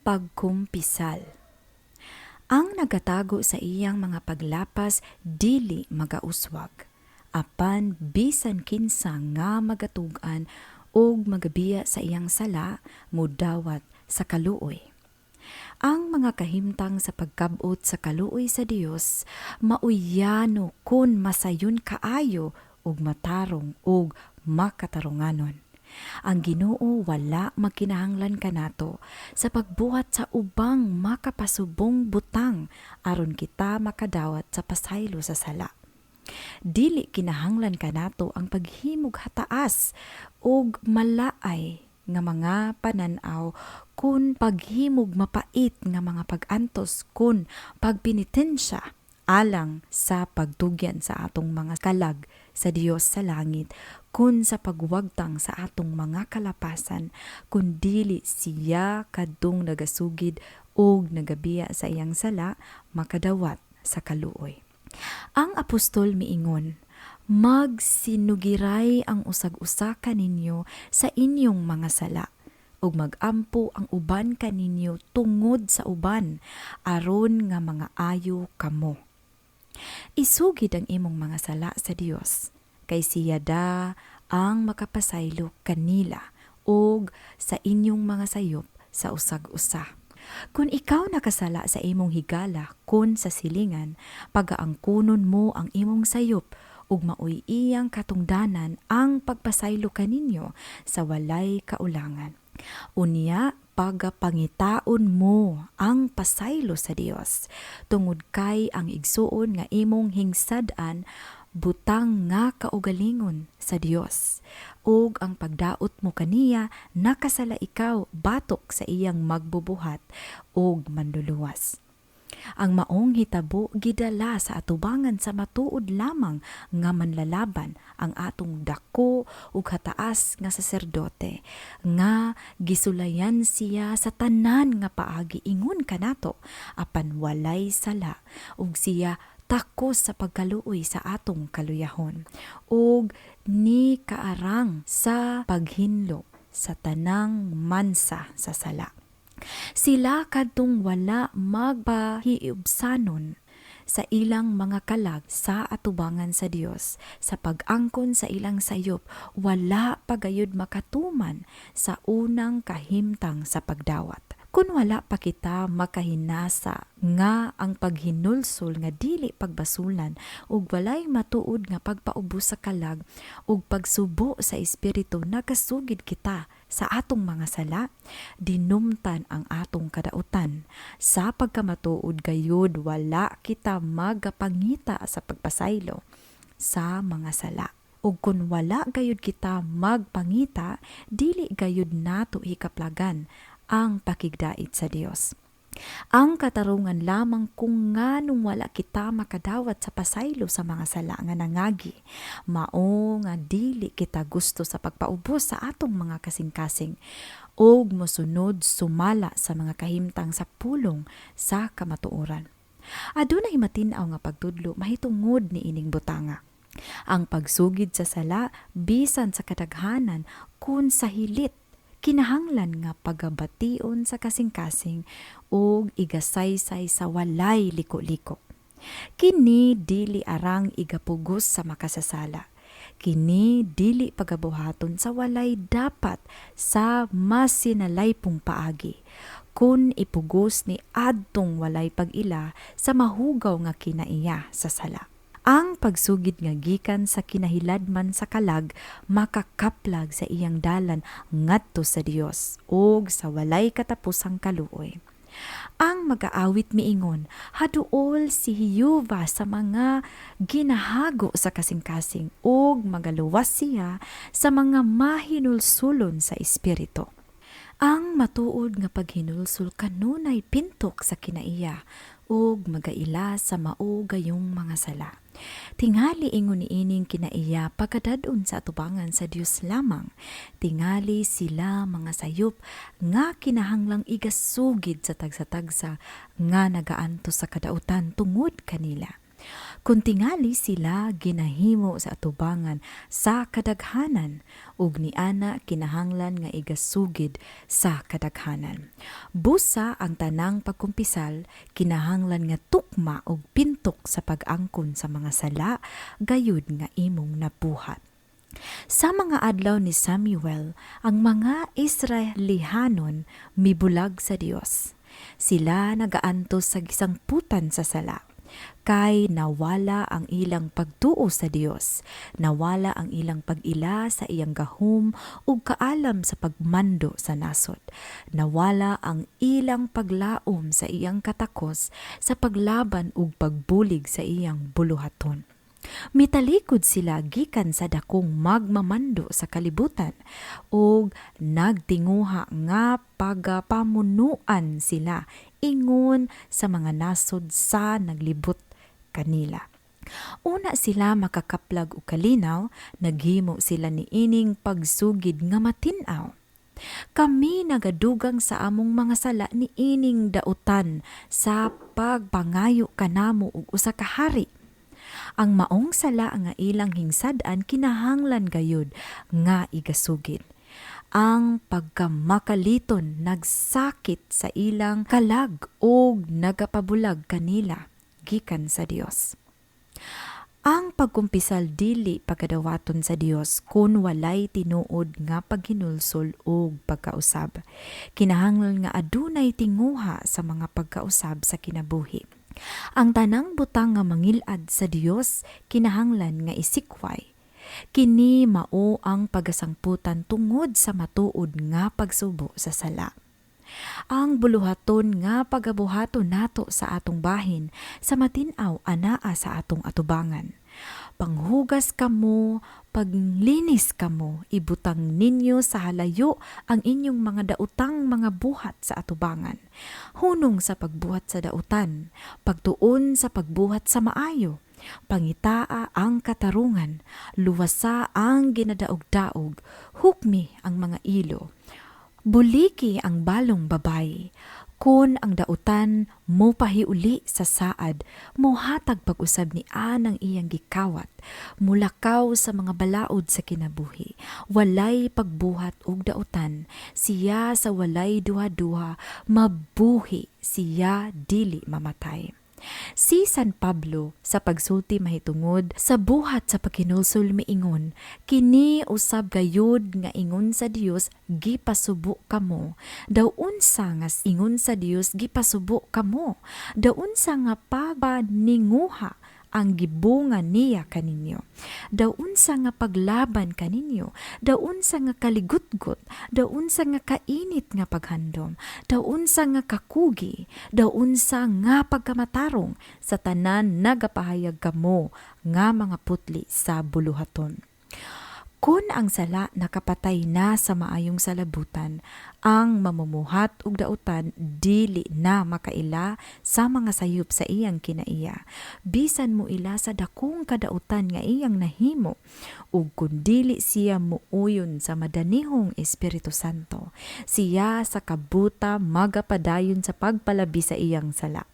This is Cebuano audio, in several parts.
Pagkumpisal. Ang nagatago sa iyang mga paglapas dili magauswag. Apan bisan kinsa nga magatug-an ug magabiya sa iyang sala mudawat sa kaluoy. Ang mga kahimtang sa pagkab-ot sa kaluoy sa Dios mauyano kun masayon kaayo ug matarong ug makatarunganon. Ang Ginoo wala magkinahanglan kanato sa pagbuhat sa ubang makapasubong butang aron kita makadawat sa pasaylo sa sala. Dili kinahanglan kanato ang paghimog hataas ug malaay nga mga panan-aw kun paghimog mapait nga mga pag-antos kun pagpenitensya alang sa pagtugyan sa atong mga kalag sa Dios sa langit kun sa pagwagtang sa atong mga kalapasan, kun dili siya kadtong nagasugid ug nagabiya sa iyang sala makadawat sa kaluoy. Ang apostol miingon, "Magsinugiray ang usag-usa kaninyo sa inyong mga sala ug magampo ang uban kaninyo tungod sa uban aron nga mga ayo kamo." Isugid ang imong mga sala sa Dios kay siya da ang makapasaylo kanila ug sa inyong mga sayop sa usag-usa. Kung ikaw nakasala sa imong higala kun sa silingan, pagaangkunon mo ang imong sayop ug maoy iyang katungdanan ang pagpasaylo kaninyo sa walay kaulangan. Unya pagapangitaon mo ang pasaylo sa Dios tungod kay ang igsuon nga imong hingsad-an butang nga kaugalingon sa Dios ug ang pagdaot mo kaniya, nakasala ikaw batok sa iyang magbubuhat ug manluluwas. Ang maong hitabo gidala sa atubangan sa matuod lamang nga manlalaban, ang atong dako ug hataas nga saserdote nga gisulayan siya sa tanan nga paagi ingon kanato apan walay sala, ug siya takos sa pagkaluoy sa atong kaluyahon ug ni kaarang sa paghinlo sa tanang mansa sa sala. Sila kadtong wala magpahiubsanon sa ilang mga kalag sa atubangan sa Dios sa pag-angkon sa ilang sayop, wala pagayod makatuman sa unang kahimtang sa pagdawat. Kung wala pa kita makahinasa nga ang paghinulsol nga dili pagbasulan ug walay matuod nga pagpaubos sa kalag ug pagsubo sa espiritu nakasugid kita sa atong mga sala, dinumtan ang atong kadautan. Sa pagkamatuod gayud wala kita magapangita sa pagpasaylo sa mga sala. Ug kun wala gayud kita magpangita, dili gayud nato hikaplagan ang pakigdait sa Dios. Ang katarungan lamang kung nganong wala kita makadawat sa pasaylo sa mga sala nga nangagi, mao nga dili kita gusto sa pagpaubos sa atong mga kasing-kasing ug mosunod sumala sa mga kahimtang sa pulong sa kamatuoran. Adunay matin-aw nga pagtudlo mahitungod niining butanga. Ang pagsugid sa sala bisan sa kadaghanan kun sa hilit kinahanglan nga pagabation sa kasing-kasing ug igasaysay sa walay liko-liko. Kini dili arang igapugos sa makasasala. Kini dili pagabuhaton sa walay dapat sa masinalaypong paagi. Kun ipugos ni adtong walay pag-ila sa mahugaw nga kinaiya sa sala. Ang pagsugid nga gikan sa kinahiladman sa kalag makakaplag sa iyang dalan ngadto sa Dios ug sa walay katapusang kaluoy. Ang magaawit miingon, "Haduol si Jehova sa mga ginahago sa kasing-kasing ug magaluwas siya sa mga mahinulsulon sa espiritu." Ang matuod nga paghinulsol kanunay pintok sa kinaiya ug magaila sa mao gayong mga sala. Tingali ingon niining kinaiya pagkadad-on sa atubangan sa Dios lamang. Tingali sila mga sayop nga kinahanglang igasugid sa tagsa-tagsa nga nagaantos sa kadautan tungod kanila. Kun tingali sila ginahimo sa atubangan sa kadaghanan, ug niana kinahanglan nga igasugid sa kadaghanan. Busa ang tanang pagkumpisal kinahanglan nga tukma og pintok sa pag-angkon sa mga sala gayud nga imong nabuhat. Sa mga adlaw ni Samuel, ang mga Israelihanon mibulag sa Dios. Sila nagaantos sa gisangputan sa sala. Kay nawala ang ilang pagtuo sa Dios, nawala ang ilang pag-ila sa iyang gahom ug kaalam sa pagmando sa nasod. Nawala ang ilang paglaom sa iyang katakos sa paglaban ug pagbulig sa iyang buluhaton. Mitalikod sila gikan sa dakong magmamando sa kalibutan ug nagtinguha nga pagapamunuan sila ingon sa mga nasod sa naglibot kanila. Una sila makakaplag og kalinaw, naghimo sila niining pagsugid nga matin-aw. Kami nagadugang sa among mga sala niining dautan sa pagpangayo kanamo og usa ka hari. Ang maong sala nga ilang hingsad-an kinahanglan gayud nga igasugid. Ang pagkamakaliton nagsakit sa ilang kalag og nagapabulag kanila gikan sa Dios. Ang pagkumpisal dili pagkadawaton sa Dios kun walay tinuod nga paghinulsol ug pagkausab. Kinahanglan nga adunay tinguha sa mga pagkausab sa kinabuhi. Ang tanang butang nga mangilad sa Dios kinahanglan nga isikway. Kini mao ang pagasangputan tungod sa matuod nga pagsubo sa sala. Ang buluhaton nga pagabuhaton nato sa atong bahin sa matin-aw anaa sa atong atubangan. Panghugas kamo, paglinis kamo, ibutang ninyo sa halayo ang inyong mga daotang mga buhat sa atubangan. Hunong sa pagbuhat sa dautan, pagtuon sa pagbuhat sa maayo. Pangitaa ang katarungan, luwasa ang ginadaog-daog, hukmi ang mga ilo. Buliki ang balong babayi. Kon ang dautan mopahiuli sa saad, mohatag pag-usab ni anang iyang gikawat, mulakaw sa mga balaod sa kinabuhi, walay pagbuhat og dautan, siya sa walay duha-duha, mabuhi siya dili mamatay. Si San Pablo sa pagsulti mahitungod sa buhat sa paghinulsol miingon, "Kini usab gayud nga ingon sa Dios gipasubo kamo. Daw unsa nga ingon sa Dios gipasubo kamo. Daw unsa nga pagpaninguha ang gibunga niya kaninyo. Daw unsa nga paglaban kaninyo, daw unsa nga kaligutgot, daw unsa nga kainit nga paghandom, daw unsa nga kakugi, daw unsa nga pagkamatarong, sa tanan nagapahayag kamo nga mga putli sa buluhaton." Kun ang sala nakapatay na sa maayong salabutan, ang mamumuhat og dautan dili na makaila sa mga sayop sa iyang kinaiya. Bisan mo ila sa dakong kadautan nga iyang nahimo, ug kun dili siya muuyon sa madanihong Espiritu Santo, siya sa kabuta magapadayon sa pagpalabi sa iyang sala.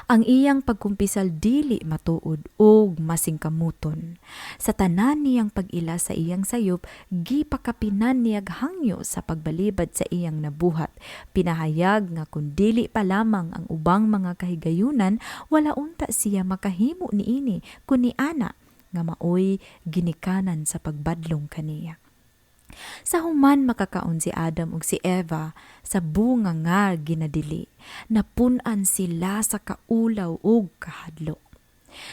Ang iyang pagkumpisal dili matuod ug masingkamuton. Sa tanan niyang pag-ila sa iyang sayop, gipakapinan niyag hangyo sa pagbalibad sa iyang nabuhat. Pinahayag nga kun dili pa lamang ang ubang mga kahigayunan, wala unta siya makahimo niini kun ni ana nga maoy ginikanan sa pagbadlong kaniya. Sa human makakaon si Adam ug si Eva sa bunga nga ginadili, napun-an sila sa kaulaw ug kahadlok.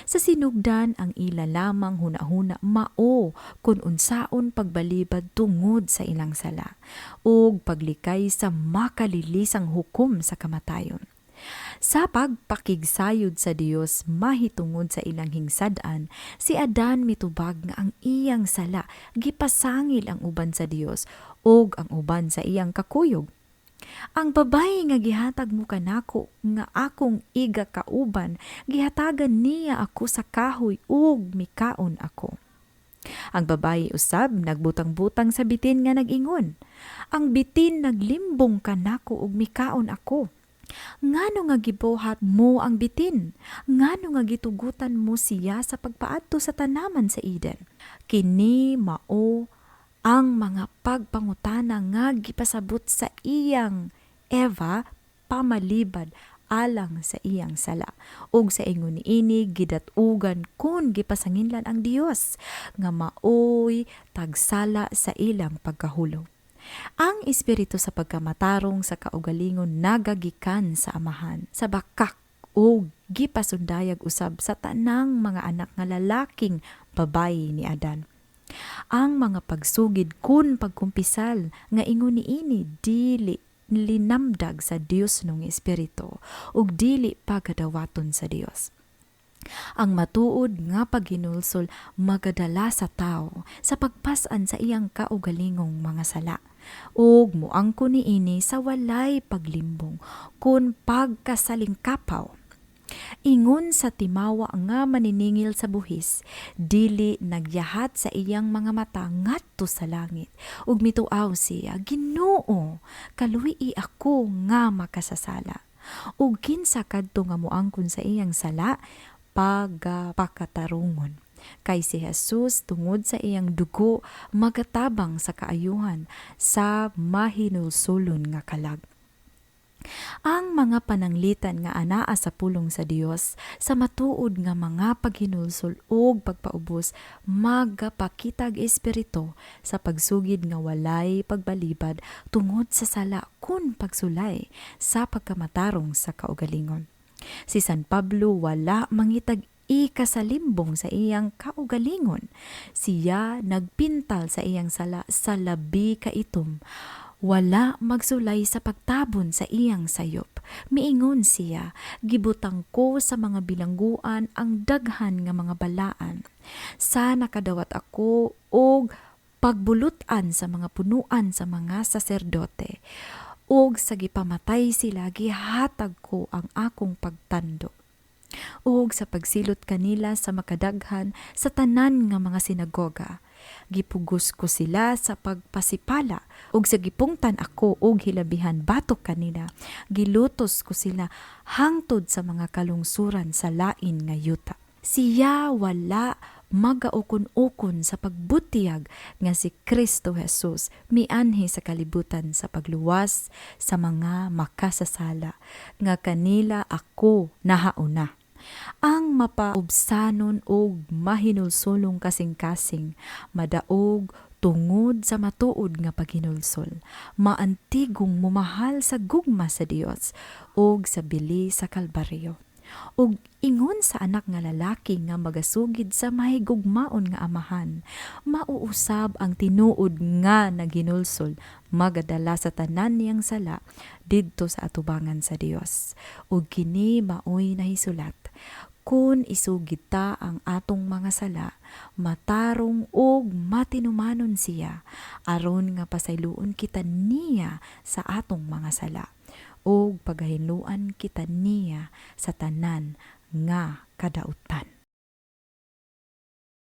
Sa sinugdan, ang ila lamang hunahuna mao kung unsaon pagbalibad tungod sa ilang sala ug paglikay sa makalilisang hukom sa kamatayon. Sa pagpakigsayod sa Dios mahitungod sa ilang hingsad-an, si Adan mitubag nga ang iyang sala gipasangil ang uban sa Dios ug ang uban sa iyang kakuyog. "Ang babayi nga gihatag mo kanako nga akong iga kauban, gihatagan niya ako sa kahoy ug mikaon ako." Ang babayi usab nagbutang-butang sa bitin nga nag-ingon, "Ang bitin naglimbong kanako ug mikaon ako." Ngano nga gibuhat mo ang bitin? Ngano nga gitugutan mo siya sa pagpaadto sa tanaman sa Eden? Kini mao ang mga pagpangutana nga gipasabot sa iyang Eva pamalibad alang sa iyang sala. Ug sa ingon niini gidat-ugan kun gipasanginlan ang Dios nga maoy tagsala sa ilang pagkahulog. Ang espiritu sa pagkamatarong sa kaugalingon nagagikan sa Amahan sa bakak ug gipasundayag usab sa tanang mga anak nga lalaking babayi ni Adan. Ang mga pagsugid kun pagkumpisal nga ingon niini dili linamdag sa Dios nung espiritu ug dili pagadawaton sa Dios. Ang matuod nga paghinulsol magadala sa tao sa pagpas-an sa iyang kaugalingong mga sala ug moangkon niini sa walay paglimbong kun pagkasalingkapaw. Ingon sa timawa nga maniningil sa buhis, dili nagyahat sa iyang mga mata ngadto sa langit ug mituaw siya, "Ginoo, kaluy-i ako nga makasasala." Ug kinsa kadto nga moangkon sa iyang sala pagapakatarungon. Kay si Jesus tungod sa iyang dugo magatabang sa kaayuhan sa mahinulsulon nga kalag. Ang mga pananglitan nga anaa sa pulong sa Dios sa matuod nga mga paghinulsol ug pagpaubos magapakitag espiritu sa pagsugid nga walay pagbalibad tungod sa sala kun pagsulay sa pagkamatarong sa kaugalingon. Si San Pablo wala mangitag ikasalimbong sa iyang kaugalingon. Siya nagpintal sa iyang sala sa labi ka itom. Wala magsulay sa pagtabon sa iyang sayop. Miingon siya, "Gibutang ko sa mga bilangguan ang daghan nga mga balaan. Sa nakadawat ako og pagbulutan sa mga punuan sa mga saserdote. Og sa gipamatay sila, gihatag ko ang akong pagtando. Og sa pagsilot kanila sa makadaghan sa tanan nga mga sinagoga, gipugos ko sila sa pagpasipala, ug sa gipungtan ako og hilabihan batok kanila, gilutos ko sila hangtod sa mga kalungsuran sa lain nga yuta." Siya wala magaukon-ukon sa pagbutiyag nga si Kristo Jesus mianhi sa kalibutan sa pagluwas sa mga makasasala nga kanila ako nahauna. Ang mapaubsanon og mahinulsulong kasing-kasing madaog tungod sa matuod nga paghinulsol, maantigong mumahal sa gugma sa Dios ug sa bili sa Kalbaryo. Ug ingon sa anak nga lalaki nga magasugid sa mahigugmaon nga amahan, mauusab ang tinuod nga naghinulsol magadala sa tanan niyang sala didto sa atubangan sa Dios. Ug kini maoy nahisulat, "Kun isugid ta ang atong mga sala, matarong ug matinumanon siya, aron nga pasayloon kita niya sa atong mga sala, ug pagahinloan kita niya sa tanan nga kadautan."